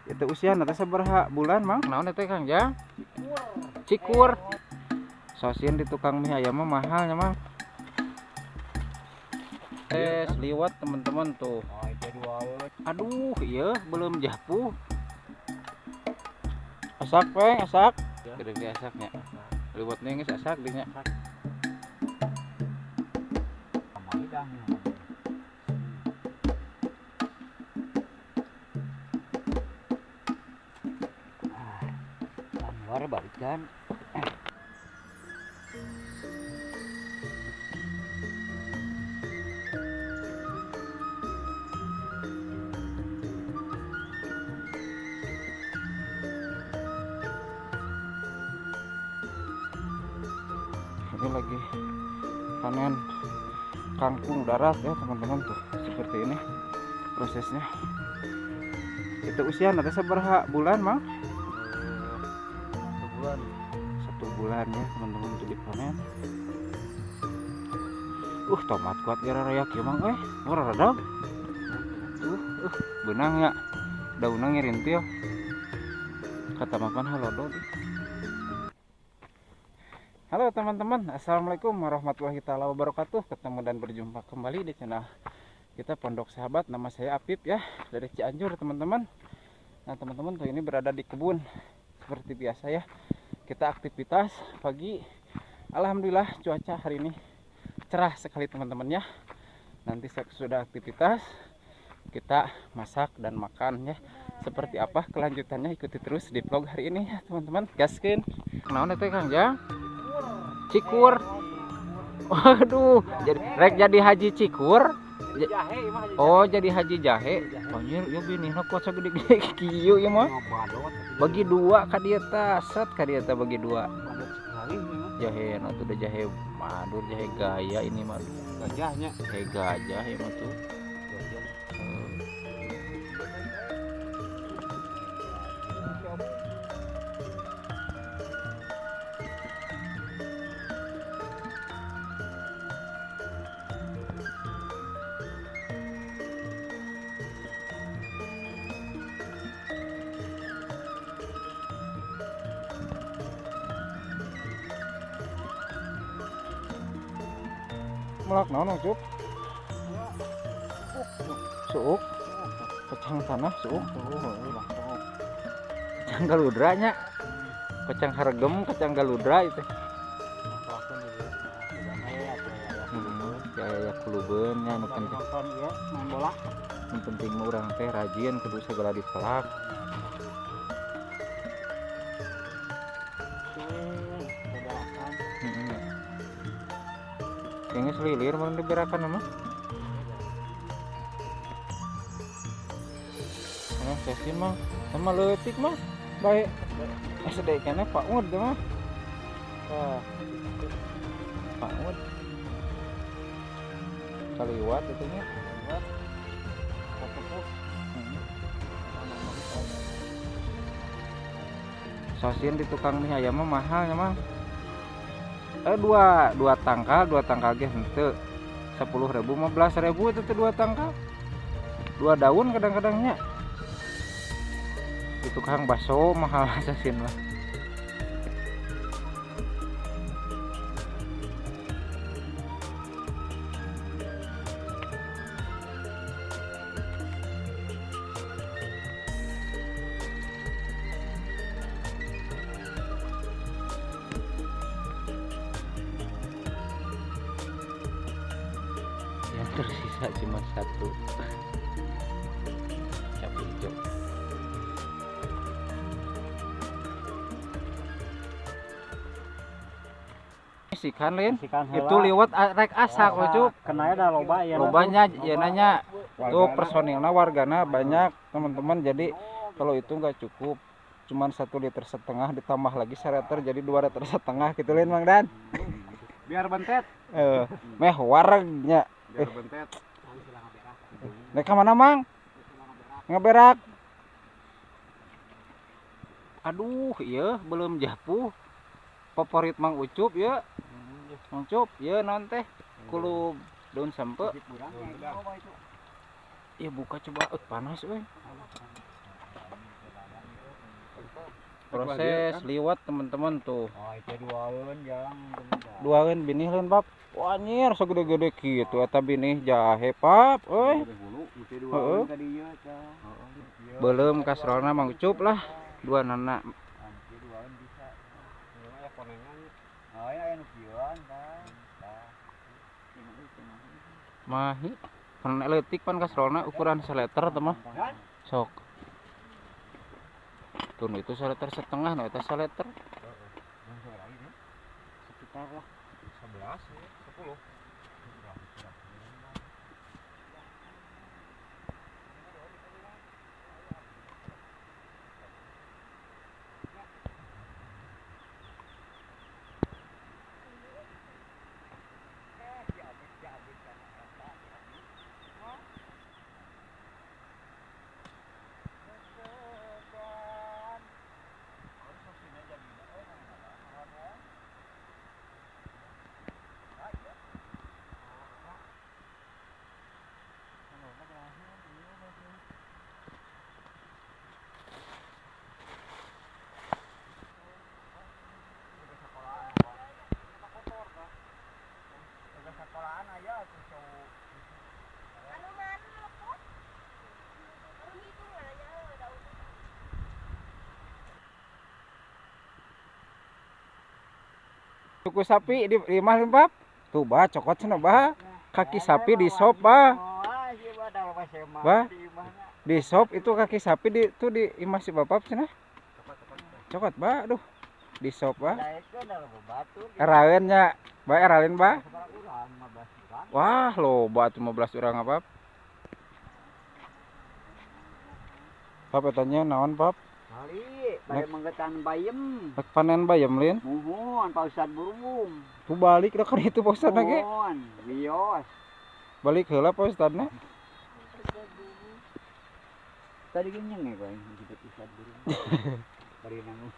Itu usia nanti sabaraha bulan, Mang? Naon eta Kang Jang? Cikur. Sosin di tukang mie ayam mah mahalnya, Mang. Es liwat teman-teman tuh. Aduh, iya belum japuh. Asak peng, asak. Gede-gede asaknya. Liwatnya geus asak dinya. Anwar balikan. Ini lagi panen kangkung darat ya teman-teman tuh, seperti ini prosesnya. Itu usia nanti sabaraha bulan, Mang? 1 bulan. 1 bulan ya teman-teman untuk dipanen. Tomat kuat gara raya kieu, Mang euy. Ora redag. Beunang ya. Daunna ngirintil. Kata mapan halodo. Halo teman-teman, assalamualaikum warahmatullahi taala wabarakatuh. Ketemu dan berjumpa kembali di channel kita Pondok Sahabat. Nama saya Apip ya, dari Cianjur teman-teman. Nah teman-teman tuh ini berada di kebun seperti biasa ya. Kita aktivitas pagi. Alhamdulillah cuaca hari ini cerah sekali teman-teman ya. Nanti sudah aktivitas kita masak dan makan ya. Seperti apa kelanjutannya ikuti terus di vlog hari ini ya teman-teman. Gaskeun. Naon eta Kang Jang? Cikur. Waduh, jadi rek jadi haji cikur. Oh, jadi haji jahe. Anjir, ieu binihna kuat sagede-gede kieu ieu mah. Bagi dua ka dieu tah, set ka dieu tah bagi dua. Jahe na tuh jahe madur, jahe gaya ini mah. Gajahnya. Jahe gajah ieu mah tuh. Melak naon Ucup? Suuk. Kacang tanah suuk. Kacang galudra nya. Kacang hargem, kacang galudra itu. Ya kulubeun nya nu penting. Nu penting mah urang teh rajin kudu segala dipelak. Kayaknya selilir mau diberakan mah. Sesi mah sama leutik mah. Baik. SD kene Pak Ud mah. Tah. Pak Ud. Kaliwat itu nya. Sosin di tukang mie ayam mah mahalnya mah. Dua tangkal ge henteu. 10.000 15.000 itu tuh 2 tangkal. 2 daun kadang-kadangnya. Di tukang bakso mahal sasin mah. Yang tersisa cuma 1 cabai hijau. Sikan lain itu liwat rek asak Ucup. Kenanya dah loba ya. Lobanya ya nanya tuh personilnya wargana banyak teman-teman, jadi kalau itu nggak cukup cuman 1,5 liter ditambah lagi 1 liter jadi 2,5 liter gitu lain Mang Dan. Biar bentet. Meh waregnya. Biar bentet. Nek mana Mang? Ngeberak. Aduh, iya belum japuh. Favorit Mang Ucup ya. Mang Ucup, ya naon teh? Kulub daun sampe. Ya buka coba, panas euy. Proses liwat teman-teman tuh. Oh, itu duaeun jang. Duaeun binih lain, Pap. Wah, anjir segede-gede kitu eta binih jahe, Pap. Euy. Heeh. Beuleum kasrolna Mang Ucup lah. Dua nana. Mahi pan leutik pan kasrolna ukuran seleter teh mah. Sok. Tuh nu itu seleter setengah, nu eta seleter. Sekitar lah 11, 10. Suku sapi di imah Pap. Tuh bah cokot cenah bah. Kaki sapi di sop bah. Bah. Di sop itu kaki sapi di tuh di imah si bapak cenah. Cokot bah aduh. Di sop bah. Eraeun nya. Bah eralin bah. Wah, loba atuh 15 urang apa? Pap eta nya naon Pap? Kali, bade menggetan bayem. Rek panen bayem lin? Muhun, Pak Ustad burung. Tuh balik dah kan itu Pak Ustad lagi. Muhun, wios. Balik heula Pak Ustadna. Tadi genyeng ya Pak, jemput Ustad burung. Bari nanggung.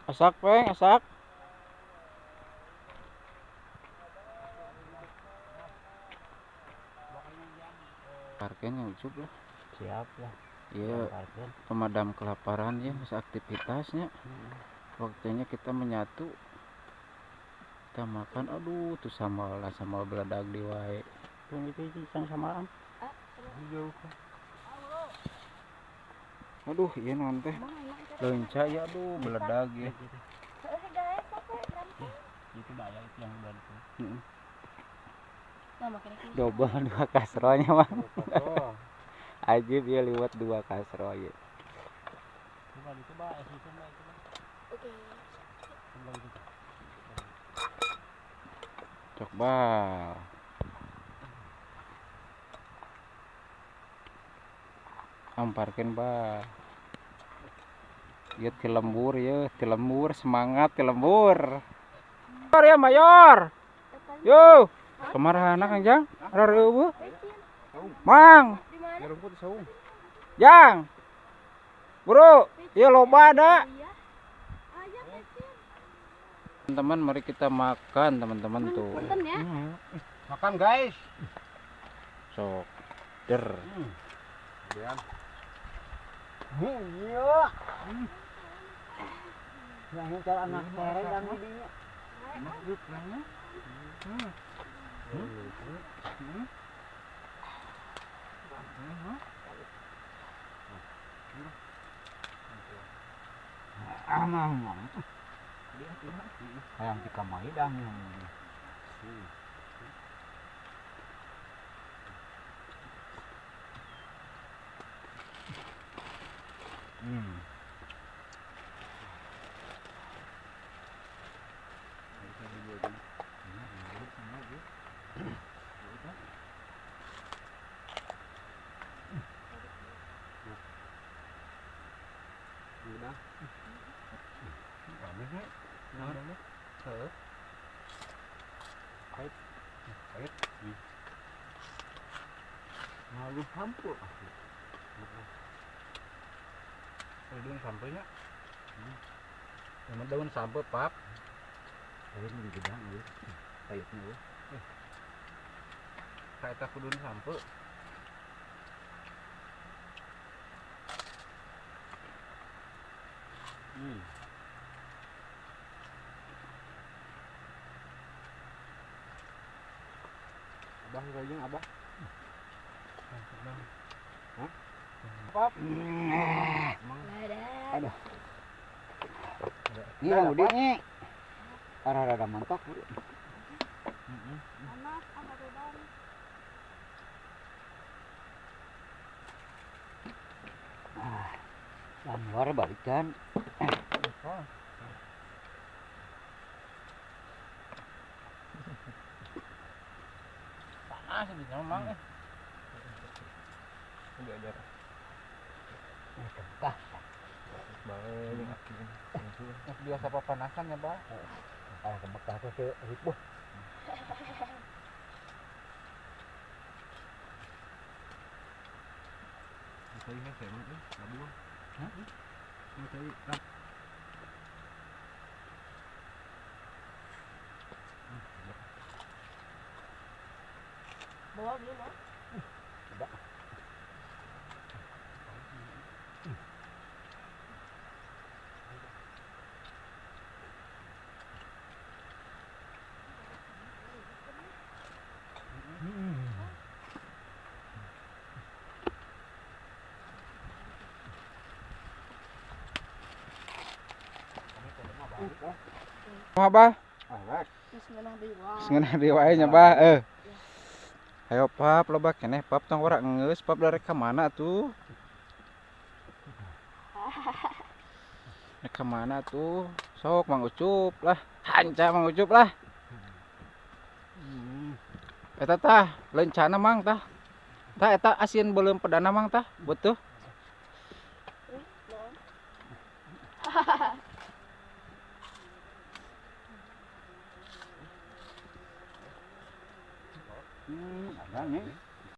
Asak peng, asak. Parkirnya Ucup lah. Siap lah. Iya, pemadam kelaparan ya, masa aktivitasnya. Waktunya kita menyatu. Kita makan, aduh tuh sambal lah, sambal beledag di wae. Tuh itu sang samaran. Aduh, iya non teh. Leunca ya, aduh beledag ya. Itu bahaya itu yang udah itu. Double 2 kasronya, Bang. Ajib ya liwat 2 kasro ya. Coba dicoba es itu mbak itu. Oke. Coba. Amparkeun bah. Ya tilembur ya, tilembur semangat tilembur. Mayor ya mayor. Yo, kemana Kang Jang? Rareueuh. Mang. Jang. Bro, ya loba ada. Teman-teman, mari kita makan teman-teman tuh. Makan guys. Sok. Der. Iya. Yang cara anak tere dan didinya. Hayang tika mahidang. Daun sampeu. Daun sampeunya. Yang daun sampeu, Pap. Air nu digedang ieu. Payutna euy. Ka eta ku daun sampeu. Abah jeung abah. Hah? Pap. Aduh. Ini yang udah nih. Arah-arah mantok. Anak, apa bang? Anwar balikan. Panas ini memang. Diajar. Kah. Biasa papanasan ya, Pak. Ah, ke Mekah tuh ke ribuh. Saya hese mah euy, labuh. Hah? Mau cari. Bawa belum, Bang? Coba. Abah? Geus Ngeunah deui wae nya, Bah. Eh. Ayo Pap, loba keneh Pap tong ora geus, Pap darek ka mana tuh? Rek ka mana tuh? Sok Mang Ucup lah. Hanca Mang Ucup lah. Eta tah lencana Mang tah. Tah eta asin beuleum pedana Mang tah, betul. Ada nih.